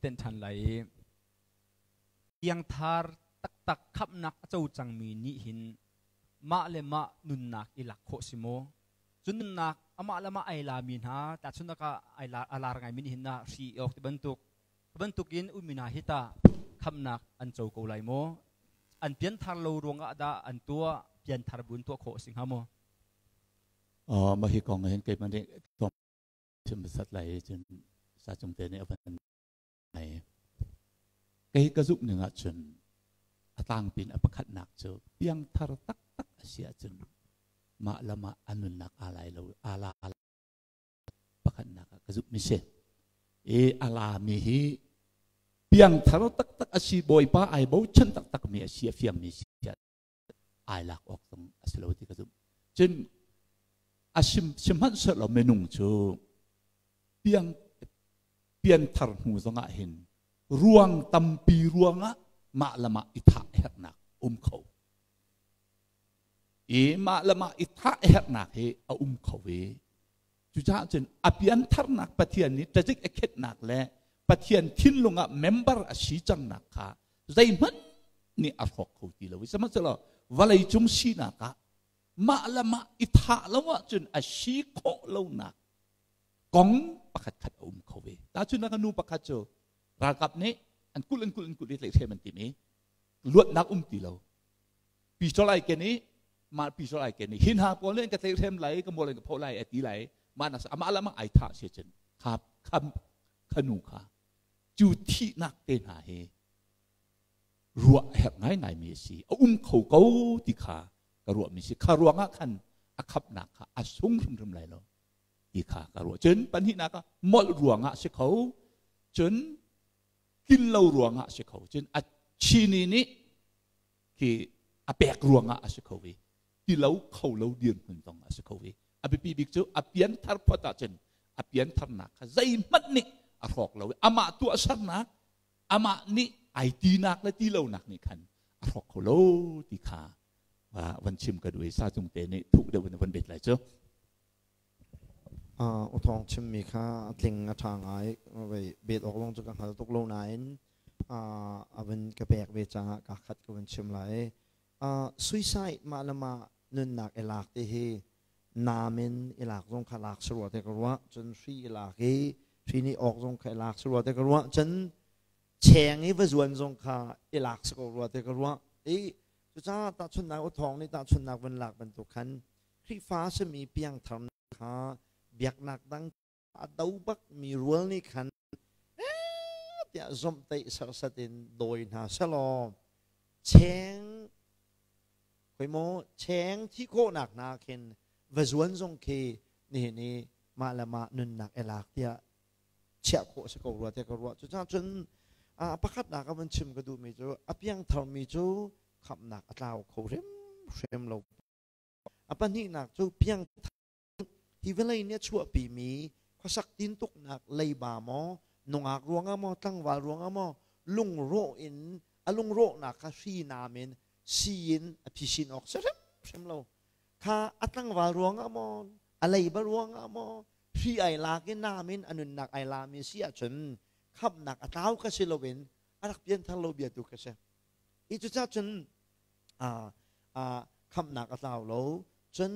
tenh ṭhan lai i piangthar taktak khamhnak a co cangmi nih hin mah le mah nunnak i lak khawh si maw? Cun nunnak amah le mah ai lami hna tahchunhnak ah ai la, a lar ngaimi nih hin na hri awk ti bantuk bantukin ummi hna hi tah khamhnak an co ko lai maw? An pianthar lo ruangah dah an tuah pianthar bu in tuah khawh a si hnga maw? Mah hi kong hin keimah nih chim hmasat lai cun sa cung te nih a van ngai. Kei ka zumh ning ahcun a tlangpin a pakhatnak cu piangthar taktak a si ahcun mah le mah a nunnak aa lai lo aa la pakhatnak ah ka zumh mi si. I a la mi hi piangthar taktak a si Bawipa ai bochan taktak mi a si a fiang mi si ai lak awk zong a si lo ti ka zumh. Cun a sim sihmanhsehlaw minung cu piang pianthar hnu zongah hin ruang tampi ruangah mah le mah i thah herhnak um kho. I mah le mah i thah herhnak hi a um kho i cucaah cun a piantharnak Pathian nih ṭazik a khetnak le Pathian thinlung ah member a si cangnak kha zeihmanh nih a hrawk kho ti lo i sihmanhsehlaw vawlei cung sinak ah mah le mah i thah lo ahcun a si khawh lonak kong pakhat khat a um kho ve. Tahchunhnak ah nu pakhat cu ralkap nih an kulh an kulh an kulh i tlaihhrem an tim i luatnak um ti lo. Pistol ai ken i mah pistol ai ken i hi hna pawl nih an ka tlaihhrem lai ka mual an ka phoh lai a ti lai mah nak amah le amah ai thah si cun kha kha kha nu kha cu thihnak te hna hi ruah a herh ngaingaimi a si. A um kho ko ti kha ka ruahmi si. Kha ruangah khan a khamhnak kha a sung hrimhrim lai lo ti kha ka ruah. Cun pahnihnak ah molh ruangah si kho, cun tlin lo ruangah si kho, cun a chini nih khi a pek ruangah a si kho i ti lo kho lo dirhmun zong a si kho i a biapi bik cu a pianthar phot ahcun a piantharnak kha zeihmanh nih a hrawk lo i amah tuahsernak amah nih ai tinak le ti lonak nih khan a hrawk kho lo ti kha van chim ka duh i sa cung te nih thuk deuh in van bet lai cu. U Thawng chimmi kha a tling a ṭha ngai. Vei bet awk lawng cu ka hngal tuk lo nain a van ka pek ve caah kaa khat ka van chim lai. Suicide mah le mah nunnak i lak ti hi naam in i lak zong kha lak si rua te ka ruah. Cun hri i lak i hri nih awk zong kha i lak si rua te ka ruah. Cun cheng i va zuan zong kha i lak si ko rua te ka ruah. I cucaah tahchunhnak U Thawng nih tahchunhnak van lak bantuk khan Khrihfa a simi piangthar kha biaknak dang a do bak mi rual nih khan tiah zomhtaih serhsat in dawi hna selaw cheng khoi maw cheng thi khawhnak hna khin va zuan zong khi nihin i mah le mah nunnak i lak tiah chiah khawh si ko rua tiah ka ruah. Cucaah cun pakhatnak a van chim ka duhmi cu a piangtharmi cu khamhnak a tlau kho hrimhrim lo. A pahnihnak cu piangthar hi vawlei nih a chuahpimi khuasak tintuknak leiba maw, nungak ruangah maw, tlangval ruangah maw, lungrawh in a lungrawhnak kha hri naam in sii in a phisin awk si hrimhrim lo. Kha a tlangval ruangah maw, a leiba ruangah maw, hri ai lak i naam in a nunnak ai lami si ahcun khamhnak a tlau ka si loin a rak pianthar lo bia tu ka si. Hi cucaah cun khamhnak a tlau lo. Cun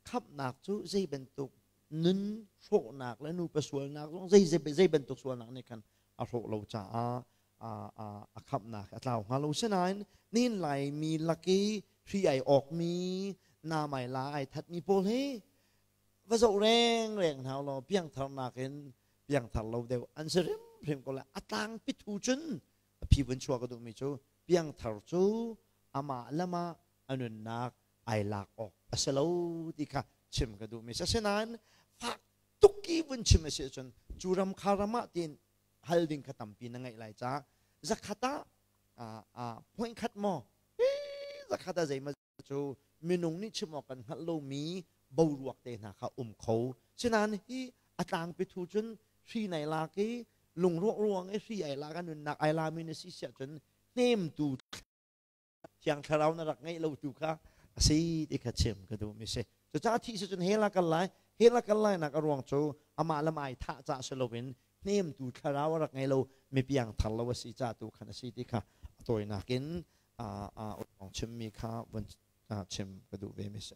khamhnak cu zei bantuk nun hrawhnak le nupa sualnak zong zei zei bantuk sualnak nih khan a hrawh lo caah a khamhnak a tlau hnga lo. Sinain nihin Laimi lak i hri ai awkmi, nam ai la ai thatmi pawl hi va zoh rengreng hna law piangtharnak in piangthar lo deuh an si hrimhrim ko lai. A tlangpi thu cun a phi vun chuah ka duhmi cu piangthar cu amah le mah a nunnak ai lak awk a si lo ti kha chim ka duhmi si. Asinain fak tuk i vun chim a si ahcun cu ram kha ram ah tiin hal ding kha tampi na ngeih lai caah zakhat ah point khat maw zakhat ah zeimaw cu minung nih chim awk kan hngalh lomi boruak te hna kha um kho. Sinain hi a tlangpi thu cun hri nai lak i lungruak ruang i hri ai lak a nunnak ai lami na si siah cun hnemtu Thiang Thlarau na rak ngeih lo tu kha a si ti kha chim ka duhmi si. Cucaah thih si cun hell ah kal lai. Hell ah kal lai nak a ruang cu amah le mah ai thah caah si loin Hnemtu thlarau a rak ngei lo, mi piangthar lo a si ca tu khan a si ti kha a tawinak in a chimmi kha von chim ka duh ve mi si.